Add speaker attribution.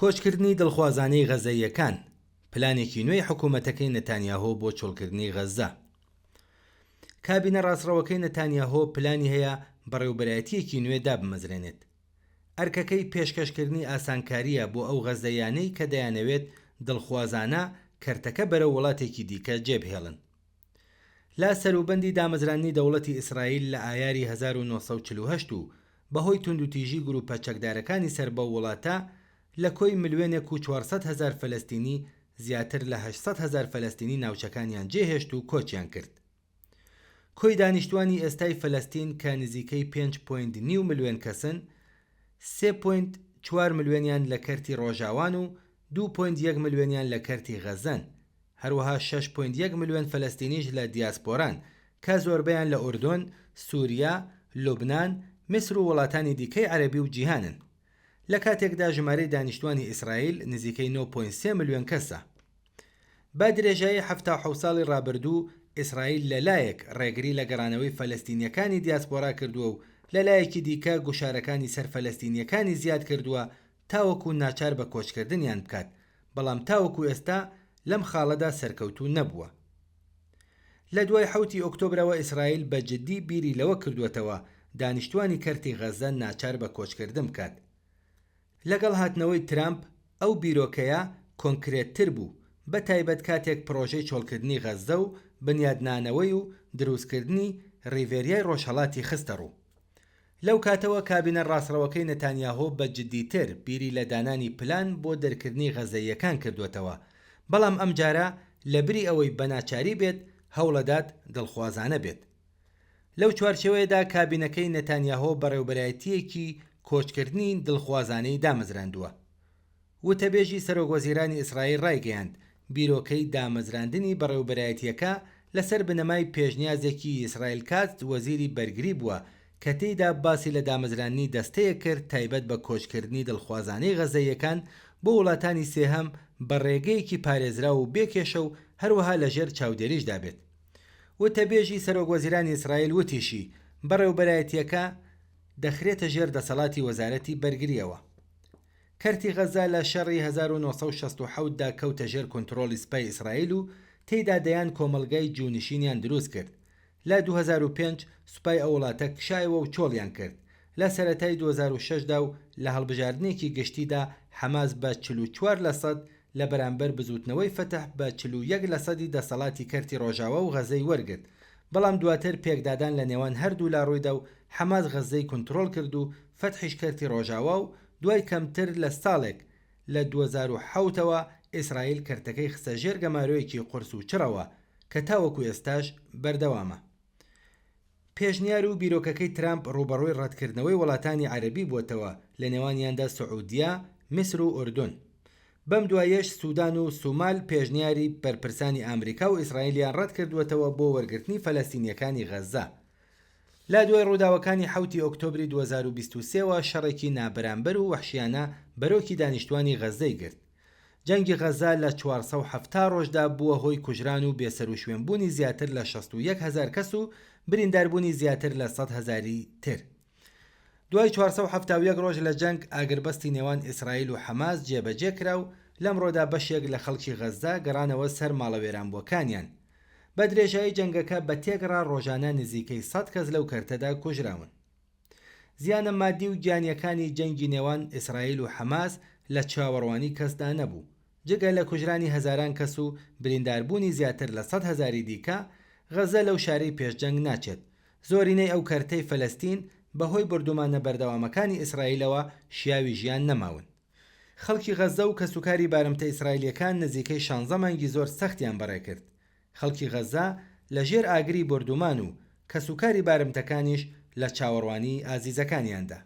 Speaker 1: کۆچکردنی دڵخوازانەی غەزەییەکان، پلانێکی نوێی حکومەتەکەی نەتانیاهۆ بۆ چۆڵکردنی غەززە. کابینە ڕاستڕەوەکەی نەتانیاهۆ پلانی هەیە بەڕێوبەرایەتییەکی نوێ دابمەزرێنێت. ئەرکەکەی پێشکەشکردنی ئاسانکارییە بۆ ئەو غەززەییانەی کە دەیانەوێت دڵخوازانە کەرتەکە بەرەو وڵاتێکی دیکە جێبهێڵن. لە سەروبەندی دامەزراندنی دەوڵەتی ئیسرائیل لە ئایاری 1948 و بەهۆی توندوتیژی گروپە چەکدارەکانی سەر بەو وڵاتە لە کۆی ملوێنێک و 400 هەزار فەلەستینی زیاتر لە 800 هەزار فەلەستینی ناوچەکانیان جێهێشت و کۆچیان کرد. کۆی دانیشتوانی ئێستای فەلەستین کە نزیکەی پێنج point نیو ملوێن کەسن، سێ point چوار ملوێنیان لە کەرتی ڕۆژاوان و دوو point یەک ملوێنیان لە کەرتی غەزەن. هەروەها شەش point یەک ملوێن فەلەستینیش لە دیاسپۆران، کە زۆربەیان لە ئوردن، سوریا، لوبنان، میسر و وڵاتانی دیکەی عەرەبی و جیهانن. لە کاتێکدا ژمارەی دانیشتوانی ئیسرائیل نزیکەی نۆ point سێ ملوێن کەسە. بە درێژایی 77 ساڵی ڕابردوو، ئیسرائیل لە لایەک ڕێگری لە گەڕانەوەی فەلەستینییەکانی دیاسپۆرا کردووە و لە لایەکی دیکە گوشارەکانی سەر فەلەستینییەکانی زیاد کردووە تاوەکو ناچار بە کۆچکردنیان بکات، بەڵام تاوەکو ئێستا لەم خاڵەدا سەرکەوتوو نەبووە. لە دوای حەوتی ئۆکتۆبرەوە ئیسرائیل بە جددی بیری لەوە کردووەتەوە دانیشتوانی کەرتی غەززە ناچار بە کۆچکردن بکات. لەگەڵ هاتنەوەی ترامپ ئەو بیرۆکەیە کۆنکرێتتر بوو، بە تایبەت کاتێک پڕۆژەی چۆڵکردنی غەززە و بنیادنانەوەی و دروستکردنی ڕیڤێریای ڕۆژهەڵاتی خستەڕوو. لەو کاتەوە کابینە ڕاستڕەوەکەی نەتانیاهۆ بە جددیتر بیری لە دانانی پلان بۆ دەرکردنی غەززەییەکان کردووەتەوە، بەڵام ئەمجارە لەبری ئەوەی بە ناچاری بێت، هەوڵەدات دڵخوازانە بێت. لەو چوارچێوەیەدا کابینەکەی نەتانیاهۆ بەڕێوبەرایەتییەکی کۆچکردنی دڵخوازانەی دامەزراندووە. وتەبێژی سەرۆکوەزیرانی ئیسرائیل ڕایگەیاند، بیرۆکەی دامەزراندنی بەڕێوبەرایەتییەکە لەسەر بنەمای پێشنیازێکی یسرائیل کاتز وەزیری بەرگری بووە کە تێیدا باسی لە دامەزراندنی دەستەیەک کرد تایبەت بە کۆچکردنی دڵخوازانەی غەزەییەکان بۆ وڵاتانی سێهەم بە ڕێگەیەکی پارێزراو و بێ کێشە و هەروەها لەژێر چاودێریشدا بێت. وتەبێژی سەرۆکوەزیرانی ئیسرائیل وتیشی، بەڕێوبەرایەتییەکە دەخرێتە ژێر دەسەڵاتی وەزارەتی بەرگرییەوە. کەرتی غەززە لە شەڕی 1967 دا کەوتە ژێر کونتڕۆڵی سپای ئیسرائیل و تێیدا دەیان کۆمەڵگای جوونشینیان دروست کرد. لە 2005 سوپای ئەو وڵاتە کشایەوە و چۆڵیان کرد. لە سەرەتای 2006 دا و لە هەڵبژاردنێکی گشتیدا حەماس بە 44 لەسەد لە بەرامبەر بزووتنەوەی فەتح بە 41 لەسەدی دەسەڵاتی کەرتی ڕۆژاوا و غەزەی وەرگرت، بەڵام دواتر پێکدادان لە نێوان هەردوولا ڕوویدا و حەماس غەززەی کونترۆڵ کرد و فەتحیش کەرتی ڕۆژاوا و دوای کەمتر لە ساڵێک لە 2007 ەوە ئیسرائیل کەرتەکەی خستە ژێر گەمارۆیەکی قورس و چڕەوە کە تاوەکو ئێستاش بەردەوامە. پێشنیار و بیرۆکەکەی ترامپ ڕووبەڕووی ڕەتکردنەوەی وڵاتانی عەرەبی بووەتەوە لەنێوانیاندا سعودیە، میسر و ئوردون. بەم دواییەش سودان و سومال پێشنیاری بەرپرسانی ئامریکا و ئیسرائیلیان ڕەتکردووەتەوە بۆ وەرگرتنی فەلەستینییەکانی غەززە. لە دوای ڕووداوەکانی حەوتی ئۆکتۆبری 2023 وە شەڕێکی نابەرامبەر و وەحشیانە بەرۆکی دانیشتوانی غەززەی گرت. جەنگی غەززە لە 470 ڕۆژدا بووە هۆی کوژران و بێسەروشوێنبوونی زیاتر لە 61 هەزار کەس و برینداربوونی زیاتر لە 100 هەزاری تر. دوای 471 ڕۆژ لە جەنگ، ئاگربەستی نێوان ئیسرائیل و حەماس جێبەجێ کرا و لەمڕۆدا بەشێک لە خەڵکی غەززە گەڕانەوە سەر ماڵە وێرانبووەکانیان. بە درێژایی جەنگەکە بە تێکڕا ڕۆژانە نزیکەی سەد کەس لەو کەرتەدا کوژراون. زیانە مادی و گیانییەکانی جەنگی نێوان ئیسرائیل و حەماس لە چاوەڕوانی کەسدا نەبوو. جگە لە کوژرانی هەزاران کەس و برینداربوونی زیاتر لە سەد هەزاری دیکە، غەززە لەو شارەی پێش جەنگ ناچێت. زۆرینەی ئەو کەرتەی فەلەستین بەهۆی بۆردومانە بەردەوامەکانی ئیسرائیلەوە شیاوی ژیان نەماون. خەڵکی غەززە و کەسوکاری بارمتە ئیسرائیلییەکان نزیکەی شانزە مانگی زۆر سەختیان بەڕێکرد. خەڵکی غەززە لە ژێر ئاگری بۆردومان و کەسوکاری بارمتەکانیش لە چاوەڕوانی ئازیزەکانیاندا.